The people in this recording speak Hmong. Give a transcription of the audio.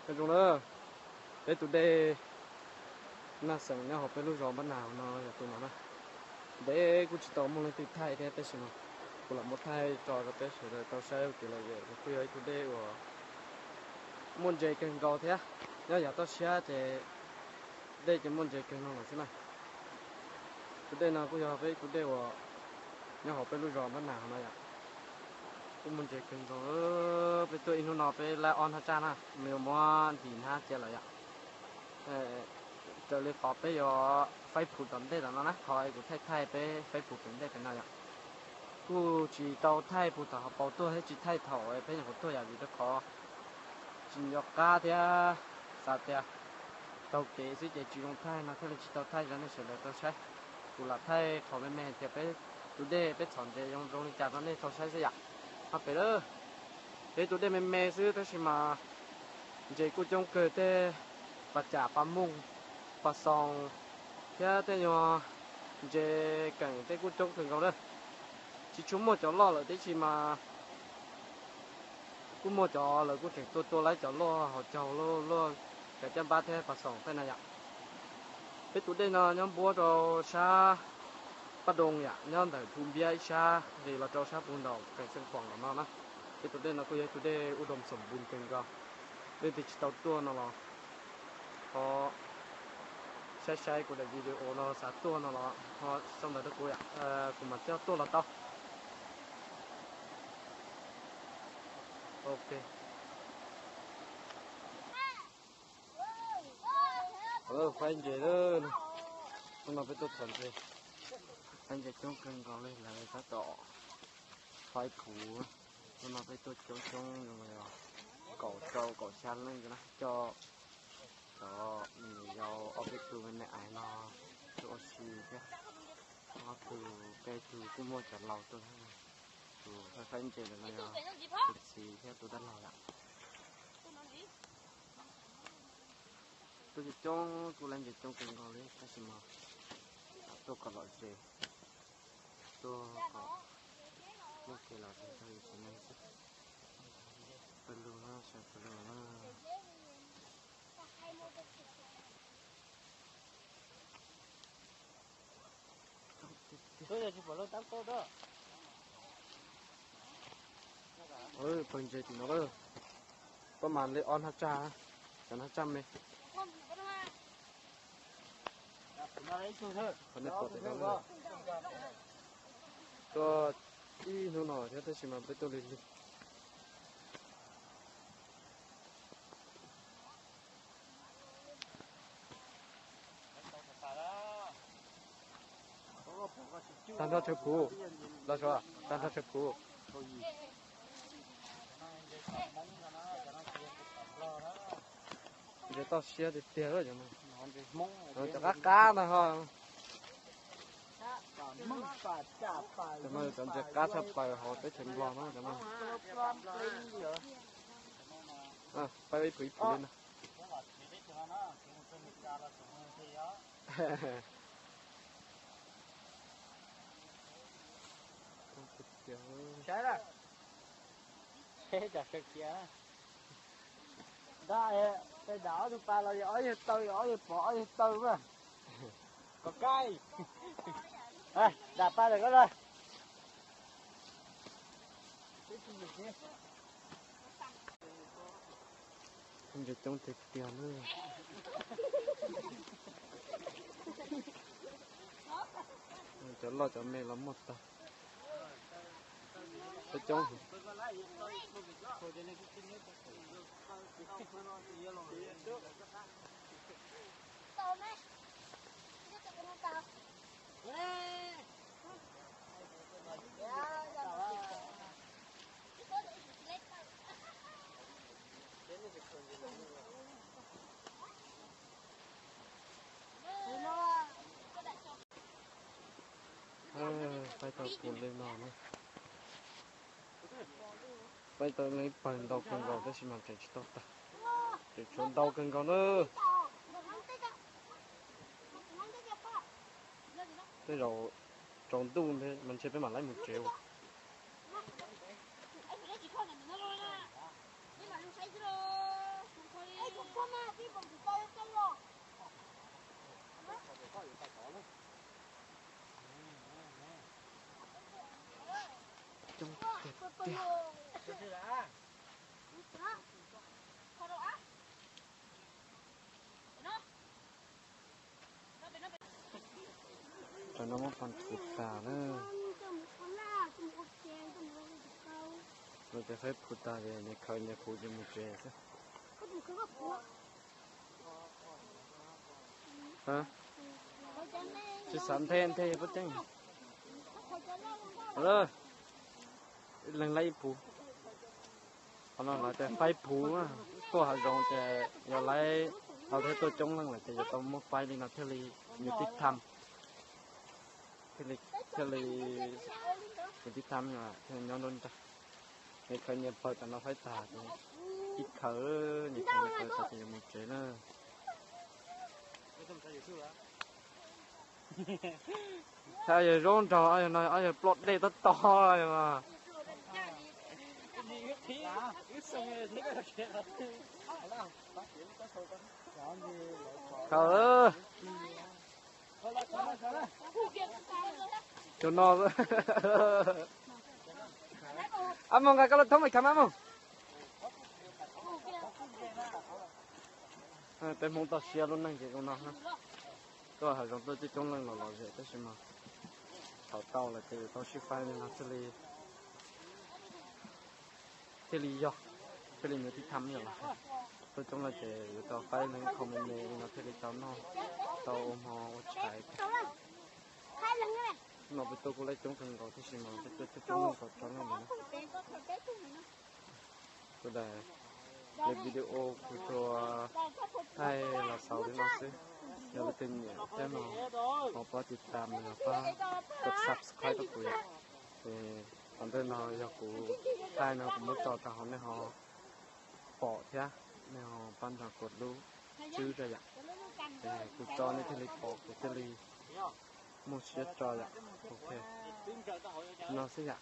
Nyob zoo na, peb tus dej Naj Xeem nyob hauv peb lub zos Npab Nag no yog tus no na. Ntev kuj tsis tau muaj leej twg thaij thiab tab sis mas kuv lam muab thaij tso rau peb sawv daws tau saib ua kev lom zem. Nws kuj yog ib tug dej uas muaj ntses kawg nkaus thiab, nyob yav toj siab ces dej ces muaj ntses kawg nkaus lawm xwb na. Tus dej no kuj yog peb ib tug dej uas nyob hauv peb lub zos Npab Nag no yom. Kuj muaj ntses kawg nkaus. Peb tuaj ib hnub no peb laib ob hnab tsaj na, nws yuav muab hlis hnab cia lawm yom. Raws li qhov peb yuav faib phuv tom ntej tom no na, qhov kuv thaij thaij peb faib phuv tom ntej tom no yom. Kuj tsis tau thaij puag thaum hauv paus tuaj thiab tsis thaij thaum peb nyuam qhuav tuaj yom, vim rau qhov tsis nco qab thiab xav tias taug kev xwb ces tsis zoo thaij no thiaj li tsis tau thaij rau nej sawv daws tau saib. Kuv lam thaij qhov me me hais tias peb tus dej peb txhom ntses zoo zoo li cas rau nej tau saib xwb yom. Ho pem lawm, peb tus dej me me xwb tab sis mas ntses kuj coob kawg, tej pas cam pas mooj pas xoos thiab tej nyuag ntses keem tej kuj coob kawg nkaus na. Tsis tshua muaj cov loj lawm tab sis mas kuj muaj cov lawv kuj tseem tua tua laib cov luaj hauv caug luaj, cov caj npab thiab pas xoos tej na yom. Peb tus dej no nyob npuab rau sab Paj Doo yom, nyob ntawm Phu Npiab ib sab nqis los rau sab puag nraum Kees Xeej Phoom los no na. Peb tus dej no kuj yog ib tus dej u dom xoom npun kawg nkaus. Leej twg tsis tau tuaj no los ho saib saib kuv daim video no xav tuaj no los ho sau ntawv rau kuv, kuv mam coj tuaj los tau. Ok. Faib ntses lawm, hnub no peb tuaj txhom ntses, faib ntses coob kawg nkaus li, lawv tab tom faib phuv. Hnub no peb tuaj coob coob, kaum rau kaum xya leej na, coj cov me nyuam yaus ob peb tug me me ais no tuaj ua si thiab. Ob tug peb tug kuj muaj cov laus tuaj, tus faib faib ntses ntawm no yog tus txiv thiab tus dab laug lawm. Tuaj coob coob kuj laib ntses coob kawg nkaus li tab sis mas tuaj kom lom zem, tuaj kom muaj kev lom zem rau yus tsev neeg xwb. Pawg lug na, sawv pawg lug na. Pawg ntses tim no, pab mas li ob hnab tsaj, cov hnab tsaj me. Qhov nej pom tim no, tuaj ib hnub no thiab tab sis mas peb tuaj lig lig. Tag nrho tsawg phuv, los suav, tag nrho tsawg phuv. Ntses toj siab tiag tiag, cov qab qab ntag ho. Cov no cov ntses qab tshaj plaws hauv teb chaws Nplog no cov no. Pab ib phuv ib phuv li no. Saib na, sawv kiag. Dam, dam ob tug pas los yog ob yawg taw, yog ob yawg pov ob yawg taw mas. Kom kaij. Dam pas lawm koj los. Ntses coob tiag tiag na. Cov loj cov me los muaj tag. Coob coob. Faib tau pus li no na. Faib tau ib pawg ntau kawg nkaus tab sis mas tseem tsis tau tag, tseem tshuav ntau kawg nkaus na. Tej zaum tsaus ntuj mas ntshe peb mam laib mus tsev. Tiag. Tam no muab pov phuv tas na. Lawv tias faib phuv tas ces nyias khaws nyias phuv ces mus tsev xwb. Tsis xav nthe nthe pob ceeb. Leej laib ib phuv. Qhov no lawv tias faib phuv, tuaj hav zoov ces yog laib tau thiab tuaj coob leej lawm ces yuav tau muab faib li no thiaj li nws tib tham, thiaj li nws tib tham, thiaj nyob nruab nrag. Nyias khaws nyias phuv tas no faib tas ces ib khaws, nyias khaws nyias phuv tas ces yuav mus tsev na. Thaum yog zaub nrog, yog no, yog ploj dej tob tog. Khaws. Cov no. Ab Moos, nqa koj lub thoob mas khaws mas Moos. Peb Hmoob toj siab lub neej ces zoo no. Tuaj hav zoov tuaj coob coob leej los lom zem tab sis mas thaum tau lawm ces yuav tau sib faib li no thiaj li, thiaj li yog, thiaj li nws tib tham yom. Tuaj coob leej ces yuav tau faib li qho me me li no thiaj li tau noj, tau ua hmo ua tshais. No peb tuaj kuj laib coob kawg nkaus tab sis mas peb tuaj coob coob leej tau tso nej ntawd na. Kuv daim clip video kuv tsuas thaij los xaus li no xwb. Yog leej twg nyiam thiab no, ho pab tiv tam los yog pab kov subscribe rau kuv yom. Ces qhov ntawm no yog kuv thaij no kuv muab tso rau hauv nej ho pom thiab, nej ho pab nrog kuv lub tswb rau yom. Ces kuv tso nej thiaj li pom kuv thiaj li muaj siab tso yom. Ok, no xwb yom.